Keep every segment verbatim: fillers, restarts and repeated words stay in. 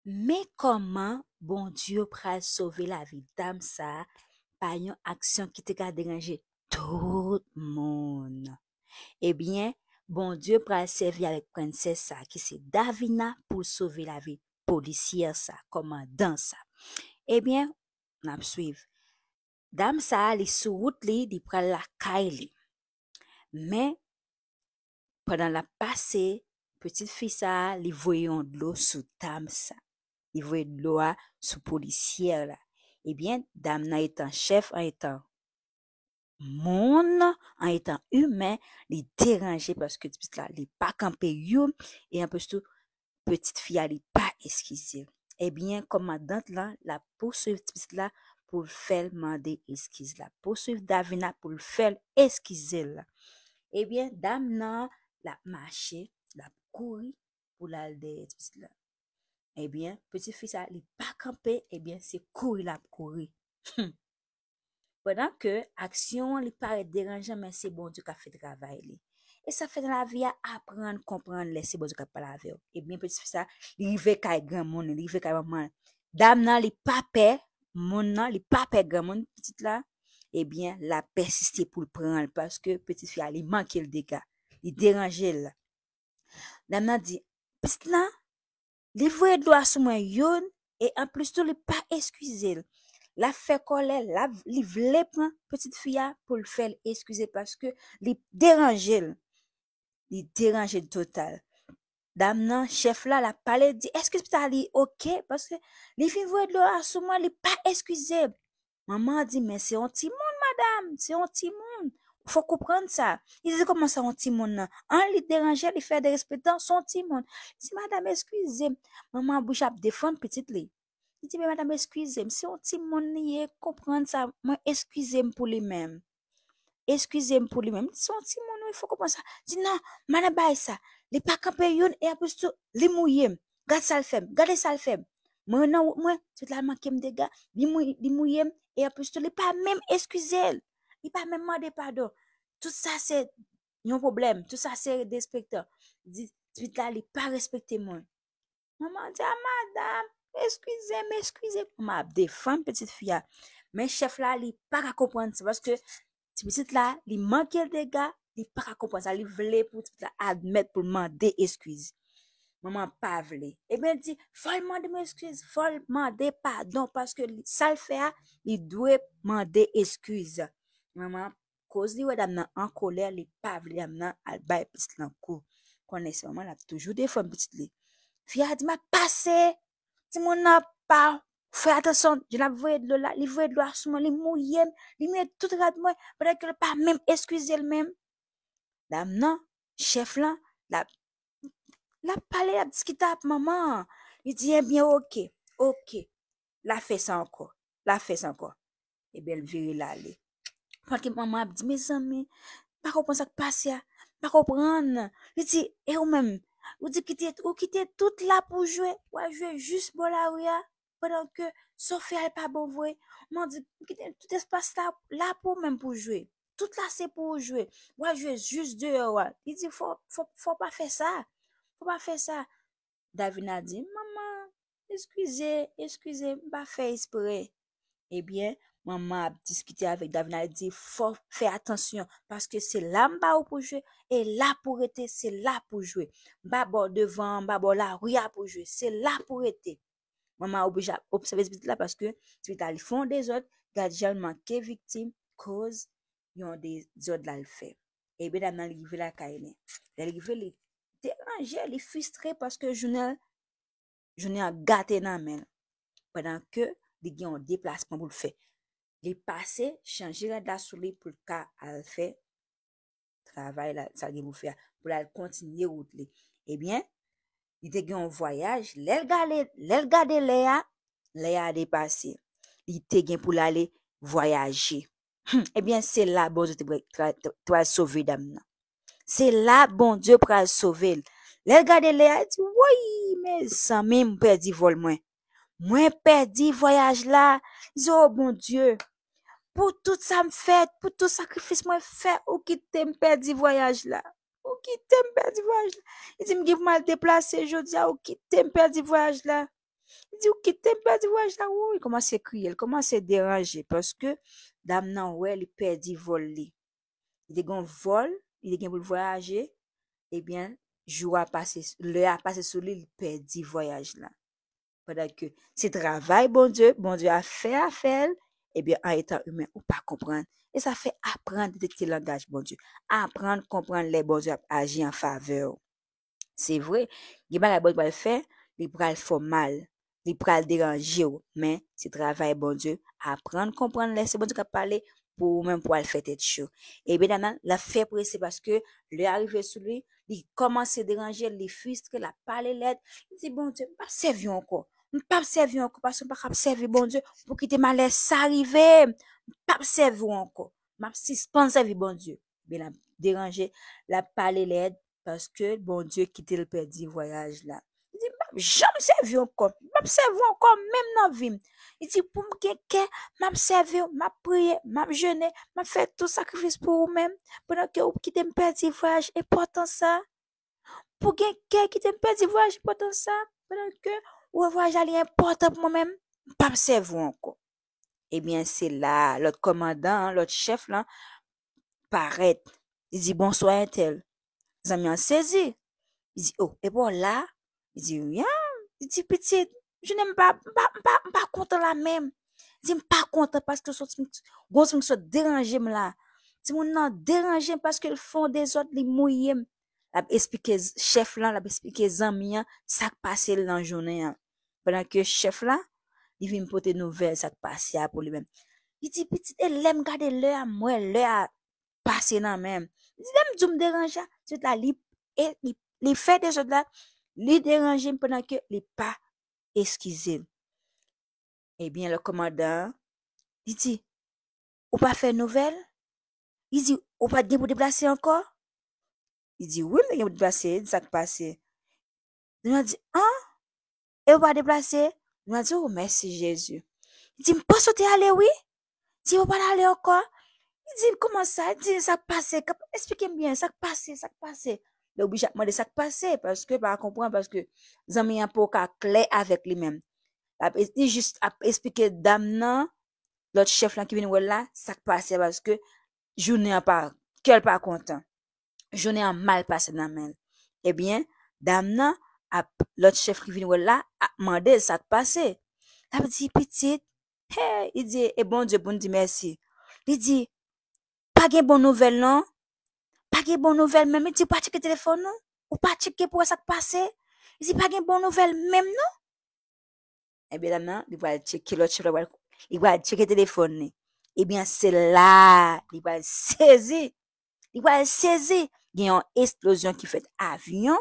Men kòman Bondye pral sove lavi dam sa a pa yon aksyon ki te ka deranje tout moun. Ebyen, Bondye pral sèvi avèk prensès sa a ki se Davina pou l sove lavi polisyè sa, kòmandan sa. Ebyen, n ap swiv. Dam sa a, li sou wout li, li pral lakay li. Men, pandan l ap pase, pitit fi sa a, li voye yon dlo sou dam sa. Li voye dlo a sou polisyè la. Ebyen, dam nan etan chèf, an etan moun, an etan imen, li deranje paske pitit la, li pa kanpe youn, e anplis tou, pitit fi a, li pa eskize l. Ebyen, kòmandant lan, l ap pouswiv pitit la pou l fè l mande eskiz. L ap pouswiv Davina pou l fè l eskize l. Ebyen, dam nan, l ap mache, l ap kouri pou l al dèyè pitit la. Ebyen, pitit fi sa, li pa kanpe, ebyen, se kouri l ap kouri. Pandan ke aksyon an, li parèt deranjan, men se Bondye k ap fè travay li. E sa fè nan lavi a, aprann konprann lè se Bondye k ap pale avè w. Ebyen, pitit fi sa, li rive kay granmoun, li rive kay manman. Dam nan, li pa pè moun nan, li pa pè granmoun pitit la. Ebyen, l ap pèsiste pou l pran l, paske pitit fi a, li manke l dega. Li deranje l. Dam nan di, pitit lan, li voye dlo a sou mwen youn, e anplis tou, li pa eskize l. L ap fè kòlè, l ap, li vle pran pitit fi a pou l fè l eskize paske li deranje l. Li deranje l total. Dam nan, chèf la, l ap pale, di, èske pitit la li oke? Paske li fin voye dlo a sou mwen, li pa eskize m. Manman an di, men se yon timoun, madanm, se yon timoun. Fò konprann sa. Li di, kòman sa yon timoun nan? An, li deranje, li fè derespektan, se yon timoun. Li di, madanm, eskize m. Manman an oblije ap defann pitit li. Li di, men madanm, eskize m, se yon timoun li ye, konprann sa, mwen eskize m pou li menm. Eskize m pou li menm. Se yon timoun, wi, fò konprann sa. Di, non, madanm, bay sa. Li pa kanpe youn, e anplis tou, li mouye m. Gad sa l fè m, gade sa l fè m. Mwen nan wout mwen, pitit la manke m dega, li mou-, li mouye m, e anplis tou, li pa menm eskize l. Li pa menm mande padon. Tout sa se yon pwoblèm, tout sa se derespektan. Di, pitit la, li pa respekte mwen. Manman an di, a madanm, eskize m, eskize m. Manman ap defann pitit fi a. Men chèf la, li pa ka konprann sa, paske ti pitit la, li manke l dega, li pa ka konprann sa, li vle pou ti pitit la admèt pou l mande eskiz. Manman an pa vle. Ebyen, l di, fò l mande m eskiz, fò l mande padon, paske li, sa l fè a, li dwe mande eskiz. Manman an, koz li wè dam nan an kolè, li pa vle dam nan al bay pitit lan kou. Konnen se manman l ap toujou defann pitit li. Fi a di, m ap pase, timoun nan pa fè atansyon, jan l ap voye dlo la, li voye dlo a sou mwen, li mouye m, li mouye tout rad mwen, pandan ke l pa menm eskize l menm. Dam nan, chèf lan, l ap, l ap pale, l ap diskite ak manman an. Li di, ebyen, oke, oke. L ap fè sa ankò, l ap fè sa ankò. Ebyen, l vire l ale. Pandan ke manman ap di, mezanmi, pa konprann sa k pase a, pa konprann. Li di, e ou menm? Ou di kite, ou kite tout la pou jwe, w al jwe jis bò lari a, pandan ke sa w fè a pa bon vre. Manman di, ou kite tout espas la, la pou ou menm pou jwe. Tout la se pou ou jwe. W al jwe jis deyò a. Li di, fò, fò, fò pa fè sa. Fò pa fè sa. Davina di, manman, eskize, eskize, m pa fè espre. Ebyen, manman ap diskite avèk Davina, li di, fò fè atansyon, paske se la m ba ou pou jwe, e la pou rete, se la pou jwe. M pa ba w devan an, m pa ba w lari a pou jwe, se la pou rete. Manman oblije ap obsève ti pitit la, paske ti pitit la, li fè yon dezòd, gad jan l manke viktim, koz yon dezòd la l fè. Ebyen, dam nan, li rive lakay li. Lè li rive, li deranje, li fristre, paske jounen, jounen an gate nan men l. Pandan ke li gen yon deplasman pou l fè. Li pase, chanje rad la sou li pou l ka al fè travay la, sa l gen pou fè a, pou l al kontinye wout li. Ebyen, li te gen yon vwayaj, lè l gade, lè l gade lè a, lè a depase. Li te gen pou l ale vwayaje. Hmm, ebyen, se la Bondye te pral, te pral, te pral sove dam nan. Se la Bondye pral sove l. Lè l gade lè a, li di, woy, mezanmi, m pèdi vòl mwen. Mwen pèdi vwayaj la. Li di, o Bondye, pou tout sa m fè, pou tout sakrifis mwen fè, ou kite m pèdi vwayaj la. Ou kite m pèdi vwayaj la. Li di, m gen pou m al deplase jodi a, ou kite m pèdi vwayaj la. Li di, "Ou kite m pèdi vwayaj la, wi." Li kòmanse kriye, li kòmanse deranje, paske dam nan wè li pèdi vòl li. Li te gen yon vòl, li te gen pou l vwayaje, ebyen, jou a pase, lè a pase sou li, li pèdi vwayaj la. Pandan ke se travay Bondye, Bondye a fè afè l, ebyen, an etan imen, ou pa konprann. E sa fè aprann detekte langaj Bondye. Aprann konprann lè Bondye ap aji an favè w. Se vre, gen bagay Bondye pral fè, li pral fè w mal, li pral deranje w, men se travay Bondye. Aprann konprann lè se Bondye k ap pale pou ou menm pou al fè tèt cho. Ebyen, dam nan, l ap fè prese paske lè a rive sou li, li kòmanse deranje, li fristre, l ap pale lèd. Li di, "Bondye, m p ap sèvi w ankò. M p ap sèvi w ankò paske m pa kab sèvi Bondye pou kite malè sa rive. M p ap sèvi w ankò. M ap sispann sèvi Bondye." Ebyen, l ap deranje, l ap pale lèd, paske Bondye kite l pèdi vwayaj la. Li di, "M p ap janm sèvi w ankò. M p ap sèvi w ankò menm nan vi m." Li di, "Pou m gen kè, m ap sèvi w, m ap priye, m ap jene, m ap fè tout sakrifis pou ou menm, pandan ke ou kite m pèdi vwayaj enpòtan sa. Pou gen kè kite m pèdi vwayaj enpòtan sa, pandan ke ou wè vwayaj la li enpòtan pou mwen menm, m p ap sèvi w ankò." Ebyen, se la, lòt kòmandan an, lòt chèf lan, parèt. Li di, "Bonswa, entèl." Zanmi an sezi. Li di, "O, epi w la?" Li di, "Wi." Li di, "Pitit, jounen m pa, m pa, m pa, m pa kontan la menm." Li di, "M pa kontan paske w sot, gon timoun ki sot deranje m la. Timoun nan deranje m paske l fè yon dezòd, li mouye m." L ap esplike z-, chèf lan, l ap esplike zanmi an sa k pase l nan jounen an. Pandan ke chèf la, li vin pote nouvèl sa k pase a pou li menm. Li di, "Pitit, e lè m gade lè a, m wè lè a pase nan men m." Li di, "Lè m di w m deranje a, se la li, e li, li fè dezòd la, li deranje m pandan ke li pa eskize m." Ebyen, lòt kòmandan an, li di, "Ou pa fè nouvèl?" Li di, "Ou pa t gen pou deplase ankò?" Li di, "Wi, m te gen pou deplase, di sa k pase." Zanmi an di, "An? E ou pa deplase?" Zanmi an di, "O, mèsi Jezi." Li di, "M panse w te ale, wi." Li di, "Ou pa t ale ankò?" Li di, "Kòman sa?" Li di, "Sa k pase? Esplike m byen, sa k pase, sa k pase?" Li oblije ap mande sa k pase, paske pa konprann, paske zanmi an poko ka klè avèk li menm. L ap, li jis ap esplike dam nan, lòt chèf lan ki vin wè l la, sa k pase, paske jounen an pa, kè l pa kontan. Jounen an mal pase nan men l. Ebyen, dam nan ap, lòt chèf ki vin wè l la, ap mande l sa k pase. L ap di, "Pitit, hey," li di, "e Bondye pou n di mèsi." Li di, "Pa gen bon nouvèl non. Pa gen bon nouvèl menm." Li di, "Ou pa tcheke telefòn non? Ou pa tcheke pou wè sa k pase?" Li di, "Pa gen bon nouvèl menm non." Ebyen, dam nan, li pral tcheke lòt chèf la, li pral tcheke telefòn li. Ebyen, se la, li pral sezi. Li pral sezi. Gen yon eksplozyon ki fèt, avyon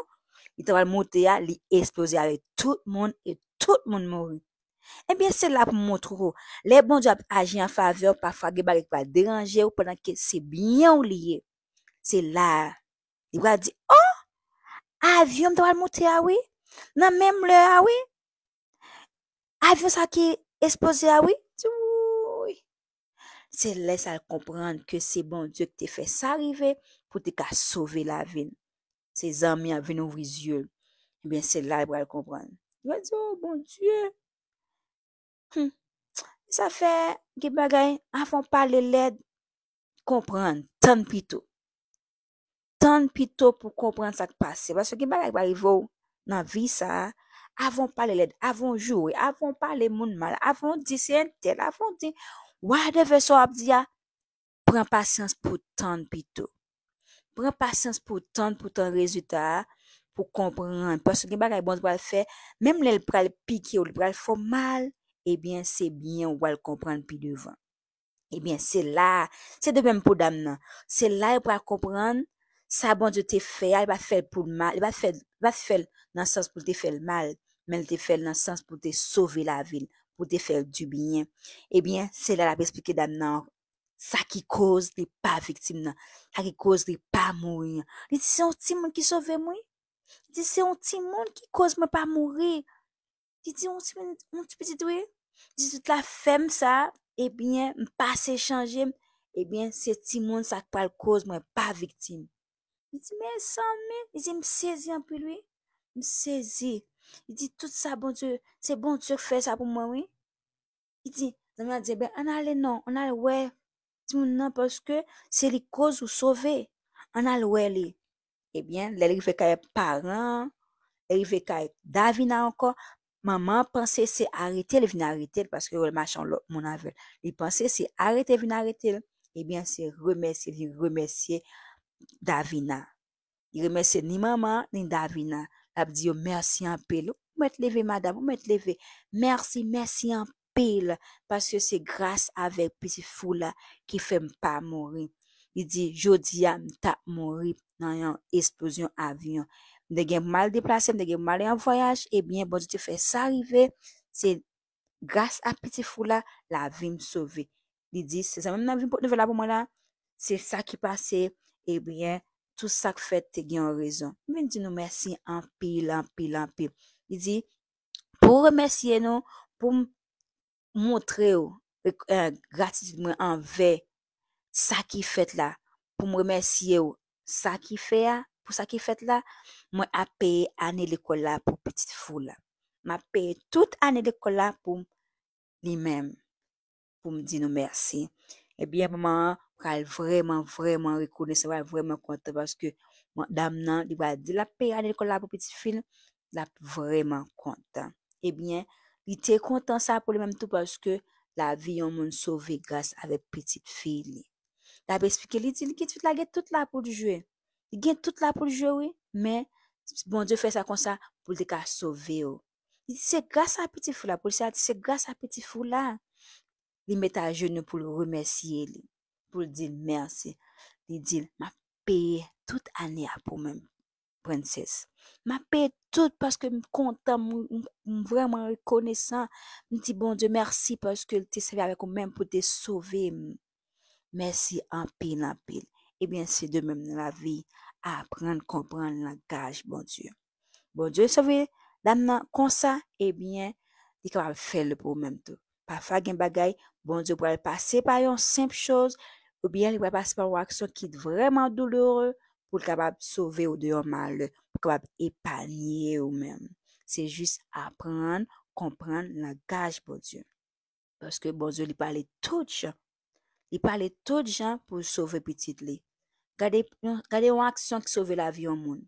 li ta pral moute a, li eksploze avèk tout moun e tout moun mouri. Ebyen, se la pou montre w, lè Bondye ap aji an favè w, pafwa gen bagay ki pral deranje w pandan ke se byen w li ye. Se la, li pral di, "O, avyon m ta pral moute a, wi. Nan menm lè a, wi. Avyon sa ki eksploze a, wi." Di, "Wi." Se lè sa l konprann ke se Bondye ki te fè sa rive pou te ka sove lavi l. Se zanmi an vin ouvri zye l. Ebyen, se la l pral konprann. Li pral di, "O, Bondye." Hmm. Sa fè gen bagay, avan w pale lèd, konprann, tann pito. Tann pito pou konprann sa k pase. Paske gen bagay ki pral rive w nan vi sa a, avan w pale lèd, avan w joure, avan w pale moun mal, avan w di se entèl, avan w di whatever sa w ap di a, pran pasyans pou w tann pito. Pran pasyans pou w tann, pou w tann rezilta a, pou w konprann. Paske gen bagay Bondye pral fè, menm lè l pral pike w, li pral fè w mal, ebyen, se byen ou pral konprann pi devan. Ebyen, se la, se de menm pou dam nan. Se la yo pral konprann sa Bondye te fè a, li pa t fè l pou l mal, li pa t fè, li pa t fè l nan sans pou l te fè l mal, men l te fè l nan sans pou l te sove lavi l, pou l te fè l dibyen. Ebyen, se la l ap esplike dam nan sa ki koz li pa viktim nan, sa ki koz li pa mouri an. Li di, "Se yon timoun ki sove m, wi." Li di, "Se yon timoun ki koz mwen pa mouri." Li di, "Yon ti, yon ti pitit, wi." Li di, "Tout la fè m sa, ebyen, m pase chanje m. Ebyen, se timoun sa k pral koz mwen pa viktim." Li di, "Mezanmi," li di, "M sezi anpil, wi. M sezi." Li di, tout sa, Bondye, se Bondye k fè sa pou mwen, wi. Li di, zanmi an di, ben, ann ale non, ann al wè timoun nan, paske se li k koz ou sove. Ann al wè li. Ebyen, lè l rive kay paran an, lè l rive kay Davina ankò, manman an panse se arete l vin arete l, paske yo mache yon lòt moun avè l. Li panse se arete vin arete l. Ebyen, se remèsye, vin remèsye Davina. Li remèsye ni manman an, ni Davina. L ap di yo mèsi anpil. Ou mèt leve, madanm, ou mèt leve. Mèsi, mèsi anpil, paske se gras avèk pitit fi w la ki fè m pa mouri. Li di, jodi a, m t ap mouri nan yon eksplozyon avyon. M te gen pou m al deplase, m te gen pou m al yon vwayaj, ebyen, Bondye te fè sa rive. Se gras a pitit fi w la, lavi m sove. Li di, se zanmi m nan vin pote nouvèl la pou mwen la, se sa ki pase, ebyen, tout sa k fèt te gen yon rezon. M vin di nou mèsi anpil, anpil, anpil. Li di, pou remèsye nou, pou m montre w, eh, gratitid mwen anvè sa ki fèt la, pou m remèsye w sa ki fè a, pou sa ki fèt la, mwen ap peye ane lekòl la pou pitit fi w la. M ap peye tout ane lekòl la pou li menm, pou m di nou mèsi. Ebyen, manman an pral vrèman, vrèman rekonesan, pral vrèman kontan, paske dam nan, li pral di l ap peye ane lekòl la pou pitit fi l, l ap vrèman kontan. Ebyen, li te kontan sa pou li menm tou, paske lavi yon moun sove gras avèk pitit fi li. L ap eksplike, li di, li gen tout, la gen tout la pou l jwe. Li gen tout la pou l jwe, wi, men Bondye fè sa konsa pou l te ka sove w. Li di, se gras a pitit fi w la, polisye a di, se gras a pitit fi w la. Li met ajenou pou l remèsye li, pou l di l mèsi. Li di l, m ap peye tout ane a pou mwen, prensès. M ap peye tout paske m kontan, m, m, m vrèman rekonesan. M di Bondye mèsi paske l te sèvi avèk ou menm pou te sove m. Mèsi anpil, anpil. Ebyen, se de menm nan lavi, aprann konprann langaj Bondye. Bondye sove dam nan konsa, ebyen, li kapab fè l pou ou menm tou. Pafwa gen bagay, Bondye pral pase pa yon senp choz, oubyen li pral pase pa yon aksyon ki vrèman doulere pou l kapab sove w de yon malè, pou l kapab epanye ou menm. Se jis aprann konprann langaj Bondye. Paske Bondye, li pale tout jan. Li pale tout jan pou l sove pitit li. Gade, yon- gade yon aksyon ki sove lavi yon moun.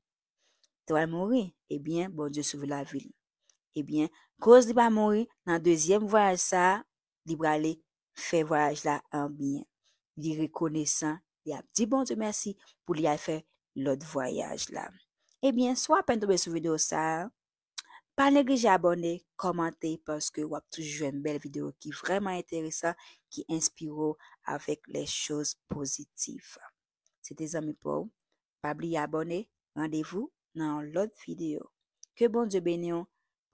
Te pral mouri, ebyen, Bondye sove lavi l. Ebyen, koz li pa mouri, nan dezyèm vwayaj sa a, li prale fè vwayaj la an byen. Li rekonesan, li ap di Bondye mèsi pou li al fè lòt vwayaj la. Ebyen, si w apèn tonbe sou videyo sa a, pa neglije abòne, kòmante, paske w ap toujou jwenn bèl videyo ki vrèman enteresan, ki enspire w avèk les choses positives. Se te zanmi pa w. Pa bliye abòne, randevou nan yon lòt videyo. Ke Bondye beni w,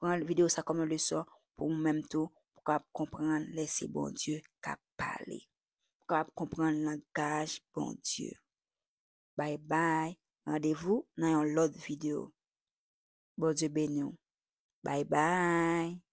pran videyo sa kòm yon leson pou ou menm tou, pou w kapab konprann lè se Bondye k ap pale. Pou w kapab konprann langaj Bondye. Bye bye, randevou nan yon lòt videyo. Bondye beni w. Bye bye.